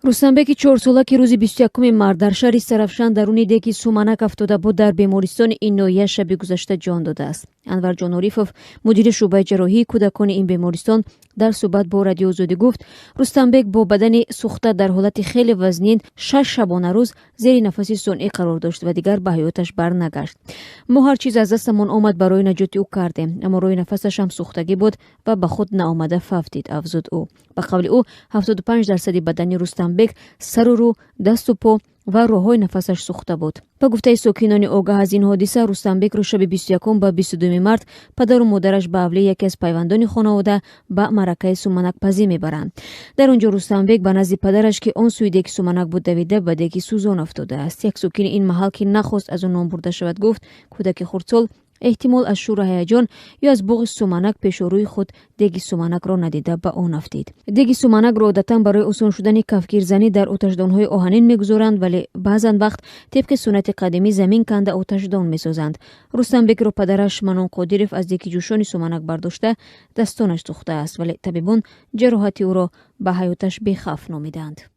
Рустамбеки 4-сола, ки рӯзи 21-уми март дар шаҳри Истаравшан даруни деги суманак афтода буд, дар бемористони ин ноҳия шаби гузашта ҷон додааст. Анварҷон Орифов, мудири шӯъбаи ҷарроҳии кӯдакони ин бемористон, дар суҳбат бо Радиои Озодӣ гуфт, Рустамбек бо бадани сӯхта дар ҳолати хеле вазнин 6 шабонарӯз зери нафаси сунъӣ қарор дошт ва дигар ба ҳаёташ барнагашт. «Мо ҳар чиз аз дастамон омад барои наҷоти ӯ кардем, аммо роҳи нафасаш ҳам сӯхтагӣ буд ва ба худ наомада фавтид», афзуд ӯ. Ба қавли ӯ, 75% бадани Рустамбек, сару рӯ, дасту по ва роҳҳои нафасаш сӯхта буд. Ба гуфтаи сокинони огаҳ аз ин ҳодиса, Рустамбекро шаби 21 ба 22-ми март падару модараш ба авлии яке аз пайвандони хонавода ба маъракаи суманакпазӣ мебаранд. Дар он ҷо Рустамбек ба назди падараш, ки он сӯи деги суманак буд, давида, ба деги сӯзон афтодааст. Як сокини ин маҳал, ки нахост аз ӯ ном бурда шавад, гуфт, кӯдаки хурдсол эҳтимол аз шӯру ҳаяҷон ё аз буғи суманак пешорӯи худ деги суманакро надида ба он афтид. Деги суманакро одатан барои осон шудани кафгирзанӣ дар оташдонҳои оҳанин мегузоранд, вале баъзан вақт тибқи суннати қадимӣ замин канда оташдон месозанд. Рустамбекро падараш Манон Қодиров аз деги ҷӯшони суманак бардошта, дастонаш сӯхтааст, вале табибон ҷароҳати ӯро ба ҳаёташ бехавф номиданд.